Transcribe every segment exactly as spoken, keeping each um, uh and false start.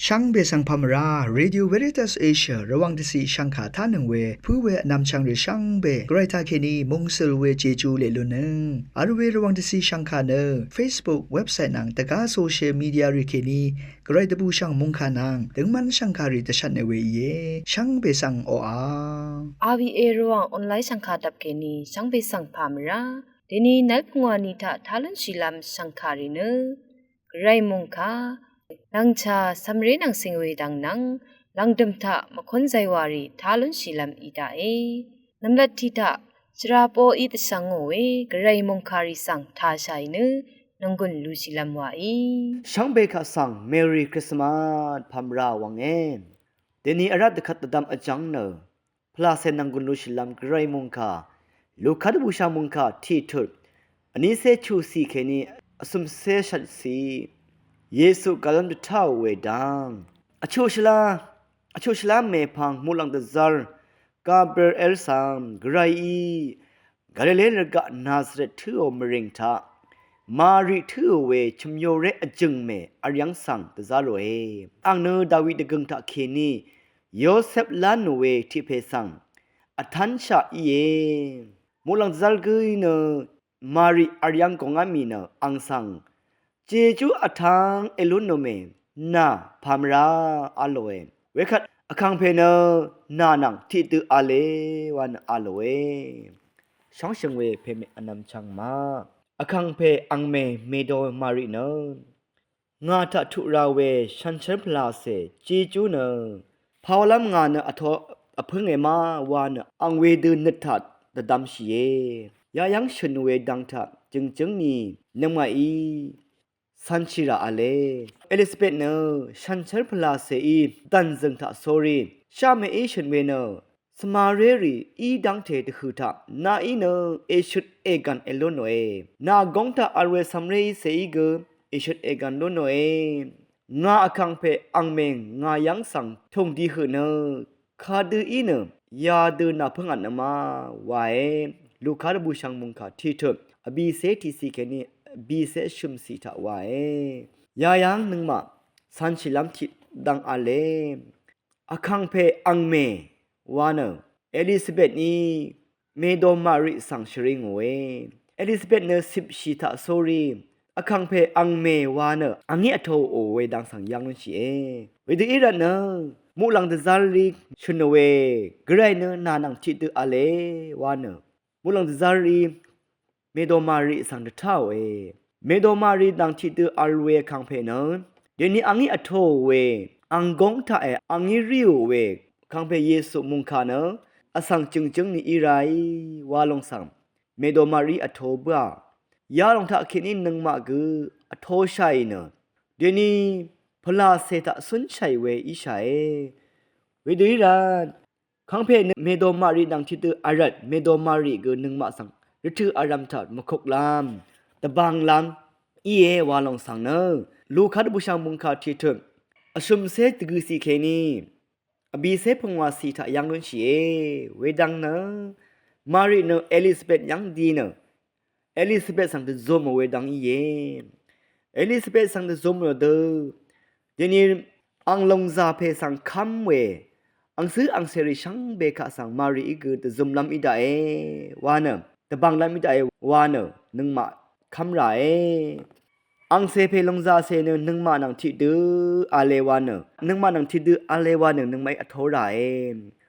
Shvngbe svng pà mvrá, Radio Veritas Asia Rvwàng dvciq shvngkà tánøng we pǿ we vnvmchvng rì shvngbe Gvray taqkèní mungsøl we Jejú leq lunnøng vl we Rvwàng dvciq shvngkà nø Facebook, website nvng dvgá social media rì kèní Gvray dvbùshv̀ng mungkà nvng døngmv́n shv̀ngkàrì dvshvtne we íe. Shvngbe svng oqà. R V A Rvwàng online shv̀ngkà dvp kèní shvngbe svng pà mvrá. Dèní nvlpungwà ni taq tá lúnshìlv́m shv̀ngkàrì nø Gvray mungkà, lv̀ngchà cv̀mré nvng cìng we dvng nvng lv̀ngdø̀m taq mvkún zaywàrì tá lúnshìlv́m í daqe. Nvmlat tiq taq shvra poqí dvshvngò we Gvray mungkàrì svng tashàì nø nònggùn lushìlv́m wàí. Shvngbe kaq svng Merry Christmas pà mvrá wvnge. Dèní vrvt dvkvt dvdvm vjvng nø pvlacè nònggùn lushìlv́m Gvray mungkà, Luka dvbùshv̀ng mungkà tiqtut, vnícé chuqcì kèní vcø̀mcé shvtcì, Yesu gvlv́m dvtáò we dvng. Vchuqshvlá, vchuqshvlá mèpvng muqlàng dvzv́r Gabriel svng Gvrayí Galile rvgaq Nazaret tǿò mvrìng taq Mari tǿò we chø̀myoré vjø̀ngmè vryv́ng svng dvzá ròe. Àng nø Dawi dvgø̀ng taqkèní Yosep lá nò we tiq pè svng vtv́nshaq íe. Muqlàng dvzv́r gǿí nø Mari vryv́ng gòngá mì nø àng svng Jejú vtv́ng èlún nòmè nà pà mvrá a lòe. Wekvt Vkàngpè nø nà nvng tiqdø v̄le wa nø a lòe. Shóngshø̀ng we pèmè vnvmchvng ma. Vkàngpè angmè mèdo Mari nø ngà taq tuq ra we shànshér pvlacè Jejú nø pàwalv́m ngà nø vto vpǿnge ma wa nø àng wedø nøt taq dvdvmshìe. Yayv́ng shø̀n we dvng taq jø̀ngjǿng ni nøngmaqí cv̄nshì rà v̄le. Elisabet nø shànshér pvlacèí dv̀nzø̀ng taq sórí shá mèí shø̀n we nø svmaré rì í dv́ngte dvhø̀ taq nàí nø èshøt ègv̀n èlún nòe. Nà góng taq vl we cv̀mré ícèí gø èshøt ègv̀n lún nòe. Ngà Vkàngpè angmè ngà yv́ng svng tùng di høq nø kadø í nø yadø nà pǿngvt nø ma wae. Luka dvbùshv̀ng mungkà tiqtut vbìcé tiqcì kèní vbìcé shø̀mcì taq wae. Yayv́ng nøngmaq cv̄nshìlv́m tiqdvng v̄le. Vkàngpè angmè wa nø Elisabet ní mèdo Mari svng shvri ngòe. Elisabet nø cipshì taq sórí Vkàngpè angmè wa nø àngí vtoò we dang svng yv́ng lúnshìe. Wedø í rvt nø muqlàng dvzv́r rí shø̀n nò we Gvray nø nà nvng tiqdø v̄le wa nø muqlàng dvzv́r rí mèdo Mari svng dvtáòe. Mèdo Mari nvng tiqdø vl we Vkàngpè nø dèni àngí vtoò we àng góng taqe àngí ríò we Vkàngpè Yesu mungkà nø vsvng jø̀ngjǿng ni í ráì wa lòng svng mèdo Mari vto bǿà. Yalòng taqkèní nøngmaq gø vtoshàì nø dèni pvlacè taq cúnshàì we íshàe. Wedø í rvt Vkàngpè nø mèdo Mari nvng tiqdø vl rvt mèdo Mari gø nøngmaq svng rvtø̀ vrv̀m taq mvkuklv́m dvbvnglv́m íe wa lòng svng nø Luka dvbùshv̀ng mungkà tiqtut vshø̀mcé dvgø̀cì kèní vbìcé pungwàcì taq yv́ng lúnshìe. Wedvng nø Mari nø Elisabet yv́ng di nø Elisabet svng dvzumò wedvng íe. Elisabet svng dvzumò dø dèni àng lòngzà pè svng kv́m we àngcǿ àngcèrì shvngbe kaq svng Marií gø dvzumlv́m í daqe wa nø dvbvnglv́m í daqe wa nø nøngmaq kv́m ràe. Àngcè pè lòngzàcè nø nøngmaq nvng tiqdø v̄le wa nø nøngmaq nvng tiqdø v̄le wa nø nøngmaqí vto ràe.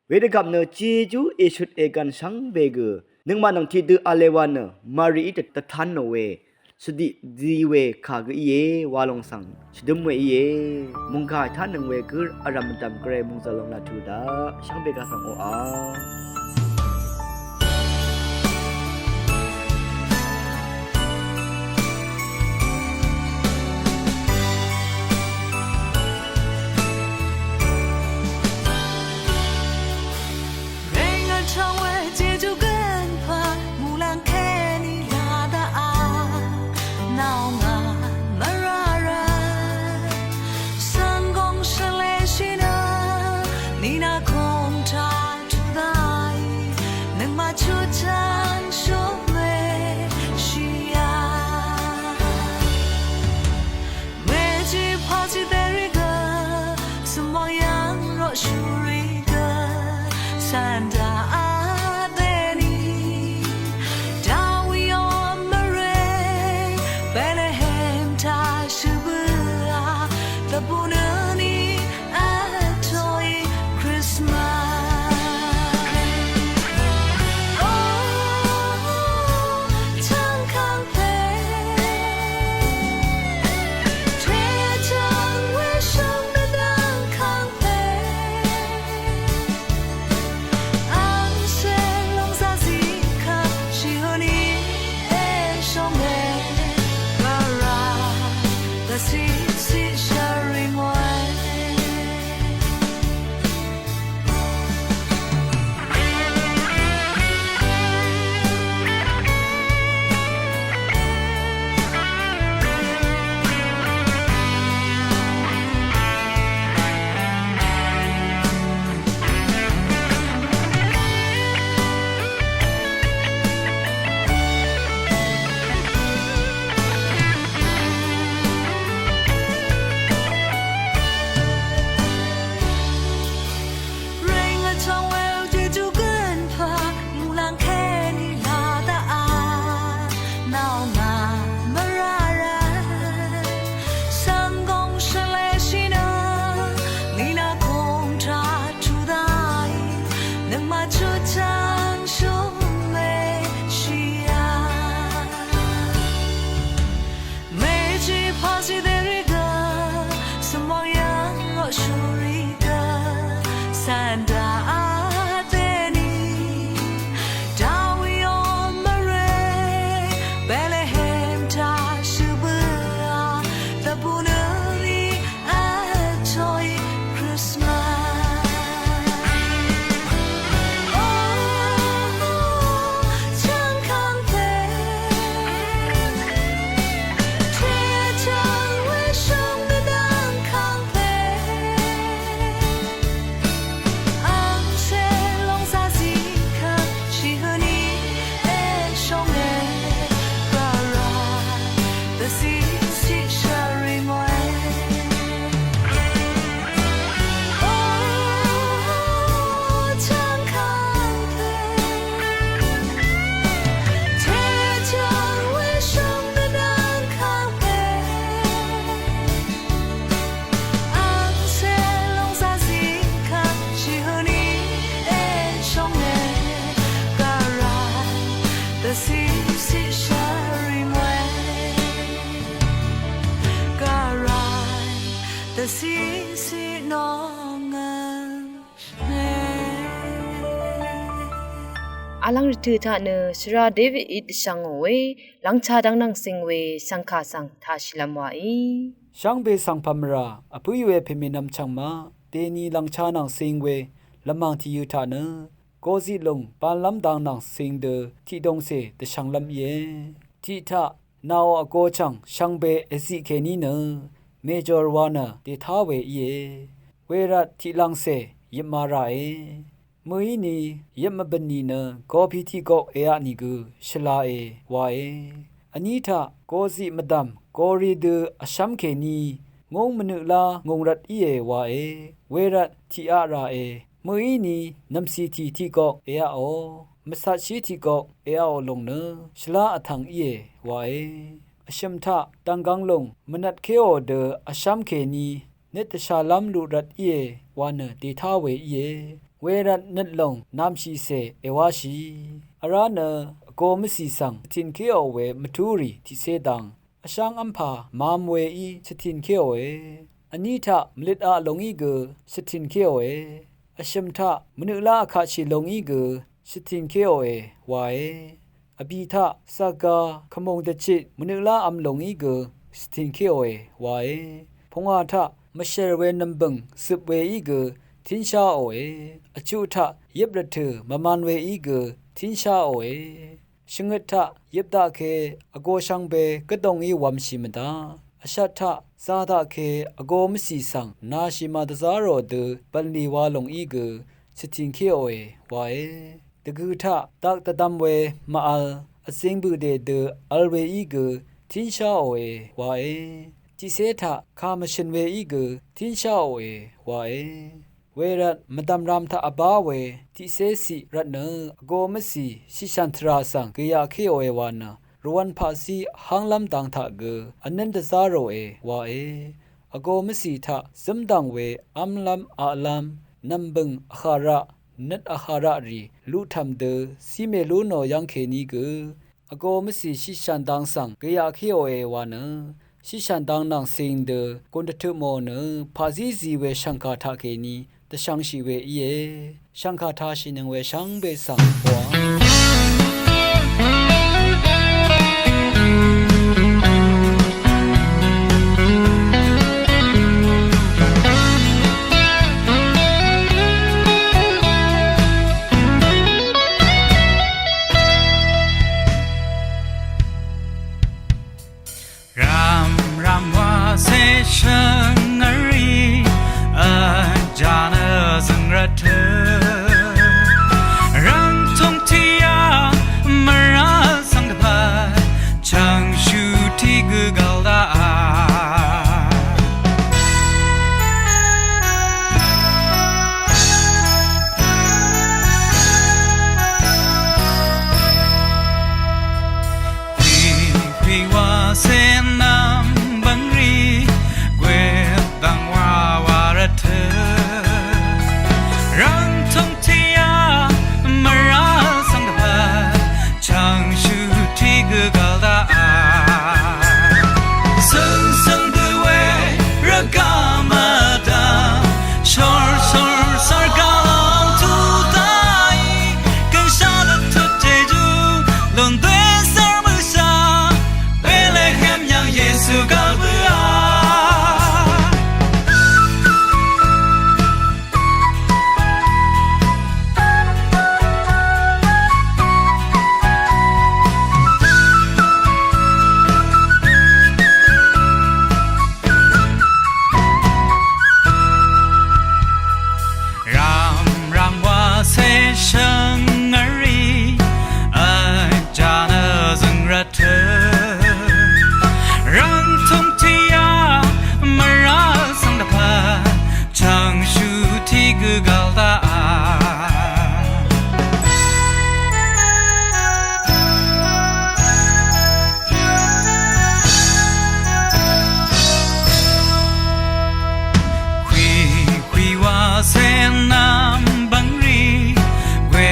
Wedvgvp nø Jejú èshøt ègv̀n shvngbe gø nøngmaq nvng tiqdø v̄le wa nø Marií dvtv́n nò we shvdiq di we kà gø íe wa lòng svng shvdǿm we íe. Mungkà tánøng we gǿ vrv̀m mvdv̀m Gvray mungzø̀l lòng laq tuq daq shvngbe kaq svng oqà. Anda adeni, Dawi o mare, Bethlehem ta shubua, the bunani atoi Christmas. Oh, tang kang pe, tre tang we shong da dang kang pe. Ang se long sa zi ka shi hu ni e shong e, ga ra, ga si si sha ri ngwe. Ring a tong weu te tu gun pa, mulang keni la da a, nao na marara. Sang gong shale shina, nina kong tra tu dai, nang ma tu tang shung me shia. Meiji pasi deriga, semua yang ngok shuriga, sanda adeni, Dawi o mare, Bethlehem ta shubua, the bunani atoi Christmas. Oh, tang kang pe, tre tang we shong da dang kang pe. Ang se long sa zi ka shi hu ni e shong e, ga ra, the si si sha ri ngwe. Tasi si nonga. Vlang rvtø̀ taq nø shvra David í dvshvngò we, lvngcha dvngnvng sing we, shvngkà svng taq shìlvm wàí. Shvngbe svng pvmvrà, vpǿí we pèmènvm chv̀ngmaq, dèni lvngcha nvng sing we, lvmàng tìyø̄ taq nø, goziq lùng, banlv́m dang nvng sing dø, tiqdongcè, dvshvnglv́m íe. Tiq taq, Naò vgo chv̀ng shvngbe èziq kèní nø, mèjòr wa nø dètá we íe. Wervt tiqlvngcè yøpma ràe. Mø̀íni yøp mvbø̀n nìnø gopi tiqgok èaq nìgø shvlae wae. Vní taq goziq mvdv̀m gori dø vshv́m kèní ngúng mvnøqlá ngūng rvt íe wae. Wervt tiqaq ràe. Mø̀íni nv̀mcìtì tiqgok èaqò, mvcatshí tiqgok èaqò lòng nø, shvlá vtv̀ng íe wae. Vshø̀m taq dv̀nggvng lòng mvnvtkéò dø vshv́m kèní, nøt dvshàlv́m luq rvt íe wa nø dètá we íe. Wervt nøt lòng namshìcè èwáshì. Vrá nø vgo mvcì svng shvtìnkéò we mvtúrì tiqcé dang, vsháng v́mpà mam weí shvtìnkéòe. Vní taq mvløt aq lòngí gø shvtìnkéòe. Vshø̀m taq mvnøqlá vkaqshì lòngí gø shvtìnkéòe wae. Vbì taq zaqga kvmùng dvchit mvnøqlá v̄m lòngí gø shvtìnkéòe wae. Pungwà taq mvshèr we nv̀mbø̀ng zøp weí gø tínsháòe. Vchuq taq yøp rvtø̀ mvman weí gø tínsháòe. Shvngøt taq yøp daqke vgo shvngbe gvdongí wv̄mshì mvdaq. Vshat taq za daqke vgo mvcì svng nashì màdvzá rò dø bv̀nlì wa lòngí gø shvtìnkéòe wae. Dvgø taq dak dvdvm we màvl vzing bø̀dè dø vl weí gø tínsháòe wae. Tiqcé taq kà mvshø̀n weí gø tínsháòe wae. Wervt mvdv̀mram taq vbá we tiqcé ciq rvtnø vgo mvcì shiqshàn tvrà svng gvyaqkéòe wa nø rvwv̄n paqzí hv́nglv́m dang taq gø vnǿn dvzá ròe wae. Vgo mvcì taq zǿmdv̀ng we v́mlv́m aqlv́m nv̀mbø̀ng vhàraq nøt vhàraq rì luqtv̀m dø zí mèlú nò yv́ng kèní gø vgo mvcì shiqshàn dang svng gvyaqkéòe wa nø shiqshàn dang nvng cing dø gùn dvtøpmò nø paqzí zi we shv̀ngkà taq kèní dvshv̄ngshì we íe. Shv̀ngkà tashìnøng we shvngbe svng wa Rvmrvm wacè shvngø̀rì vjánø zø̀ng rvtø̀ rvngtúng tiq yà mvrá svng dvpvt chv̀ngshú tiq gø gv̀l daqà. Hwi, hwi wacè nv̀m bv̀ngrì gwè dv̀ng wa wa rvtø̀ rvngtúng tiq yà mvrá svng dvpvt chv̀ngshú tiq gø gv̀l daqà. Søng søng dø we rvgaq mvdv̀m shor shor sar gv̀l ong tuq daqì gønshaq dvtut jejú lùn dø sar mø̀shaq Betlehem yv̀ng Yesu gv̀l bǿà. Rvmrvm wacè shvngø̀rì vjánø zø̀ng rvtø̀ rvngtúng tiq yà mvrá svng dvpvt chv̀ngshú tiq gø gv̀l daqà. Hwi, hwi wacè nv̀m bv̀ngrì gwè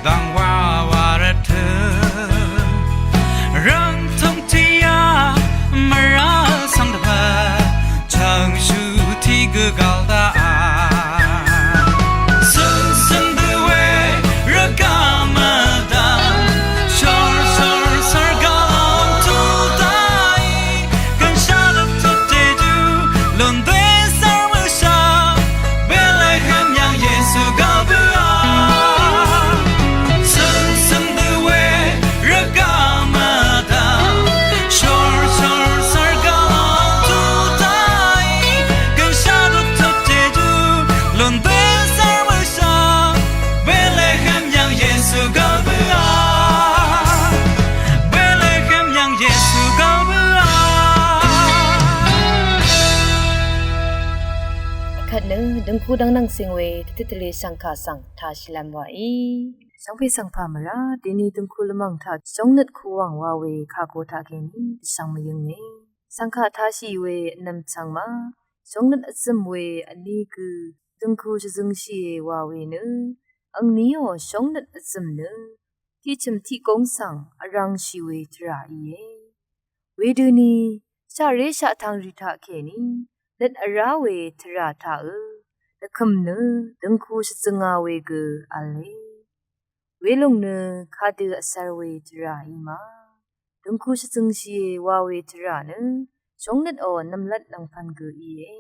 dv̀ng wa wa rvtø̀ rvngtúng tiq yà mvrá svng dvpvt chv̀ngshú tiq gø gv̀l daqà. Søng søng dø we rvgaq mvdv̀m shor shor sar gv̀l ong tuq daqì gønshaq dvtut jejú lùn dø sar mø̀shaq Betlehem yv̀ng Yesu gv̀l bǿà. Søng søng dø we rvgaq mvdv̀m shor shor sar gv̀l ong tuq daqì gønshaq dvtut jejú lùn dø sar mø̀shaq Betlehem yv̀ng Yesu gv̀l bǿà. Betlehem yv̀ng Yesu gv̀l bǿà. Kvt nø døngku dvng nvng cing we dvtøt tvle shv̀ngkà svng tashìlv́m wàí. Shvngbe svng pà mvrá deni døngku lvmv̀ng taq shóngnøt kuwàng wa we kàgo taq kèní dvshvng mvyønge. Shv̀ngkà tashì we vnvm chvng ma shóngnøt vzø̀m we vní gø døngku shvzøngshìe wa we nø angníò shóngnøt vzø̀m nø tiqchø̀m tiqgóng svng vrv̄ngshì we tvrà íe. Wedøni shaqré shaqtvng rì taq kèní nøt vrá we tvrà taqø dvkø̀m nø døngku shvzønga we gø v̄le. Welòng nø kadø vsvr we tvrà í ma. Døngku shvzøngshìe wa we tvrà nø shóngnøtò nv̀mlat nvngpvn gø íe.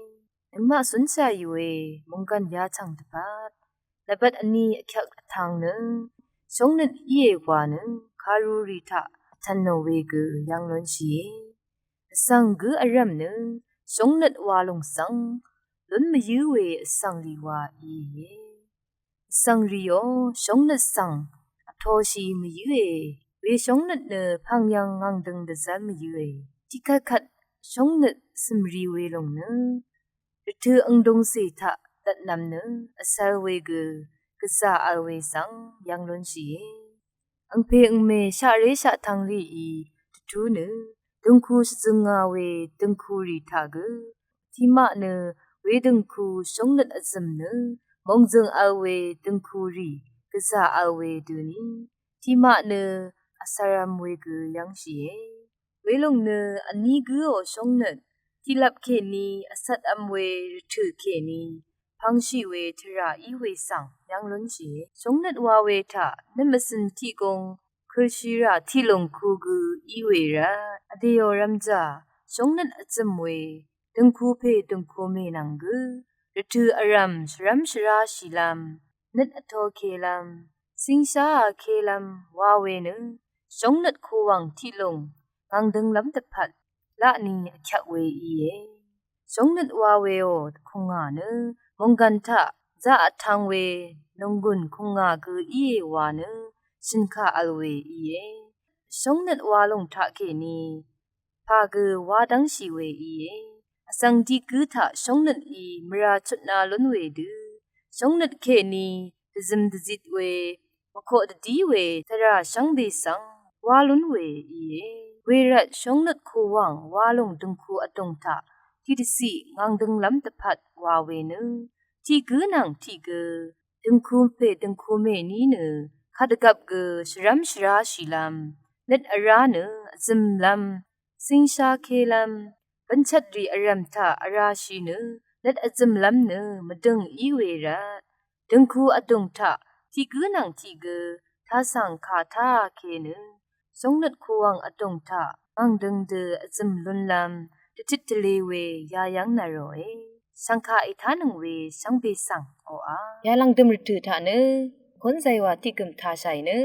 Nøngmaq cúnshàì we mònggv̀n yachv̀ng dvpvt nvbat vní vkyvk vtvng nø shóngnøt íe wa nø karurì taq vtv̀nò we gø yv́ng lúnshìe. Vsvng gǿ vrv̀m nø shóngnøt wa lòng svng lún mvyǿ we vsvng rì wa íe. Vsvng rìò shóngnøt svng vtoshì mvyǿe. We shóngnøt nø pv̀ng yv̀ng ngv̀ngdøng dvzv́r mvyǿe. Tiqkvtkvt shóngnøt cø̀mri we lòng nø rvtø̄ angdungcè taq dvtnvm nø vsvr we gø gvzà vl we svng yv́ng lúnshìe. Angpè angmè shaqré shaqtvng rìí dvtú nø døngku shvzønga we døngkurì taq gø tiqmaq nø wedøngku shóngnøt vzø̀m nø mòngzø̀ng vl we døngkurì gvzà vl we døni tiqmaq nø vsvram we gø yv́ngshìe. Welòng nø vní gǿò shóngnøt tiqlap kèní vcvtv̄m we rvtø̀ kèní pvngshì we tvrà í we svng yv́ng lúnshìe. Shóngnøt wa we taq nøt mvcø̀n tiqgōng kølshìrà tiqlùng ku gø í we rvt vdèò rvmjà shóngnøt vzø̀m we døngku pè døngku mè nvng gø rvtø̀ vrv̀m shvrv́m shvráshìlv́m nøt vtōkēlv́m cíngsháā kēlv́m wa we nø shóngnøt kuwv̀ng tiqlùng ngv̀ngdønglv́m dvpvt laqni vkyvk we íe. Shóngnøt wa weò kùngà nø mònggv̀n taq zaq vtv̄ng we nònggùn kùngà gø íe wa nø shø̀nkà vl we íe. Shóngnøt wa lòng taqkèní pà gø wá dv́ngshì we íe. Vsvng tiq gǿ taq shóngnøt í mvrà chutna lún we dø shóngnøt kèní dvzøm dvzit we mvkoq dvdí we tvrà shvngbe svng wá lún we íe. Wervt shóngnøt kuwv̀ng wa lòng døngku vdùng taq tiqdvciq ngv̀ngdønglv́m dvpvt wa we nø tiq gǿ nvng tiq gø døngku pè døngku mèní nø kadvgvp gø shvrv́m shvráshìlv́m nøt vrá nø vzø̀mlv́m cíngsháā kēlv́m bvnchvtrì vrv̀m taq vrāshì nø nøt vzø̀mlv́m nø mvdø̀ng í we rvt døngku vdùng taq tiq gǿ nvng tiq gø tasv̀ng kà táā kē nø shóngnøt kuwv̀ng vdùng taq ngv̀ngdøng dø vzø̀m lúnlv́m dvtit tvlē we yayv́ng nvròe. Shv̀ngkà ètánøng we shvngbe svng oqà yalv̀ngdø̀m rvtø̀ taq nø kónzaywa tiqgø̀m tashàì nø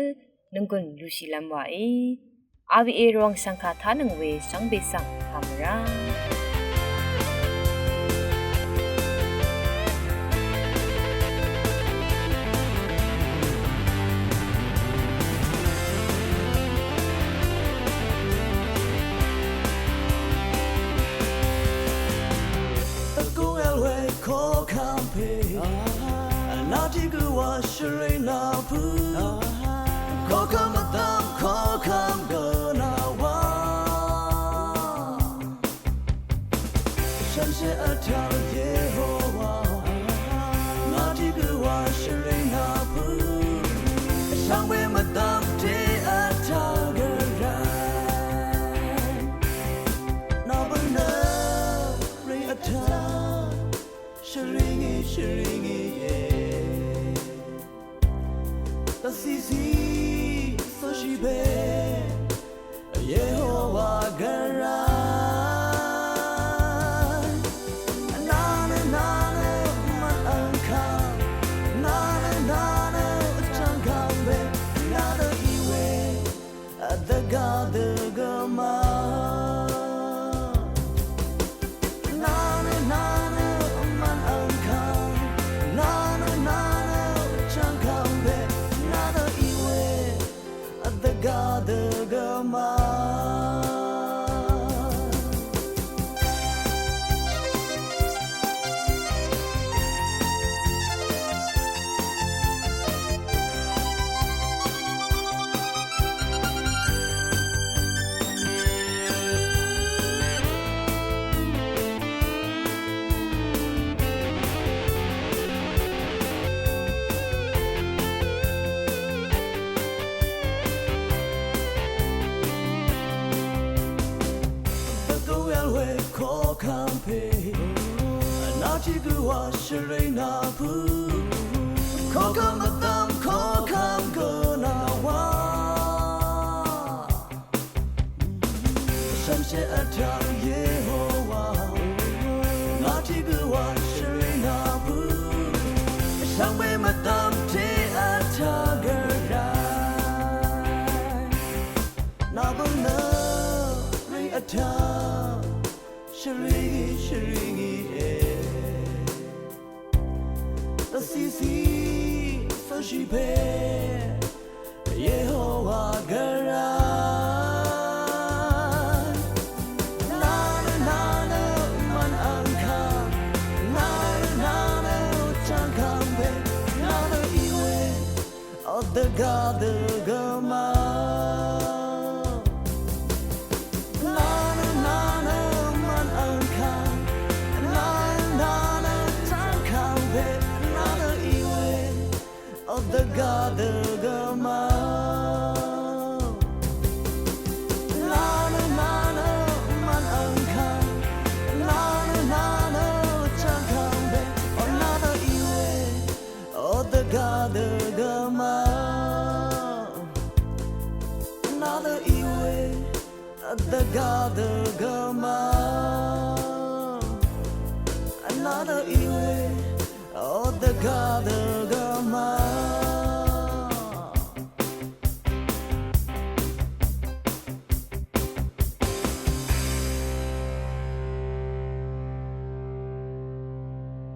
nònggùn lushìlv́m wàí. Awa rvwv̀ng shv̀ngkà tánøng we shvngbe svng pàmvrá. Dvgùng èl we kokvm pè vná tiq gø wa shvring nà pø̄. Kokvm vdvm kokvm gø nà wa shànshér vtv̄ng Yehowa vná tiq gø wa shvring nà pø̄. Shvngbe mvdvm te vtv̄ng gø rvt nà bø̄ nø ring vtv̄ng shvring í shvring í e. Dvcìcì cúnshì pè Yehowa gvray. Nà nø nà nø mv́n v́ngkv́m, nà nø nà nø vchv̀ngkv̀m pè, nà nø í we dvgá dø gø ma. Nà nø nà nø mv́n v́ngkv́m, nà nø nà nø vchv̀ngkv̀m pè, nà nø í we dvgá dø gø ma. Dvgùng èl we kokvm pè vná tiq gø wa shvring nà pø̄. Kokvm vdvm kokvm gø nà wa shànshér vtv̄ng Yehowa vná tiq gø wa shvring nà pø̄. Shvngbe mvdvm te vtv̄ng gø rvt nà bø̄ nø ring vtv̄ng shvring í shvring í e. Dvcìcì cúnshì pè Yehowa gvray. Nà nø nà nø mv́n v́ngkv́m, nà nø nà nø Dvgá dø gø ma. Nana nana man angkang. Nana nana changkang be. Nana iwe. O dvgá dø gø ma. Nana nana man angkang. Nana nana changkang be. O nana iwe. O dvgá dø gø ma. Another iwe. Dvgá dø gø ma. Another iwe. O dvgá dø gø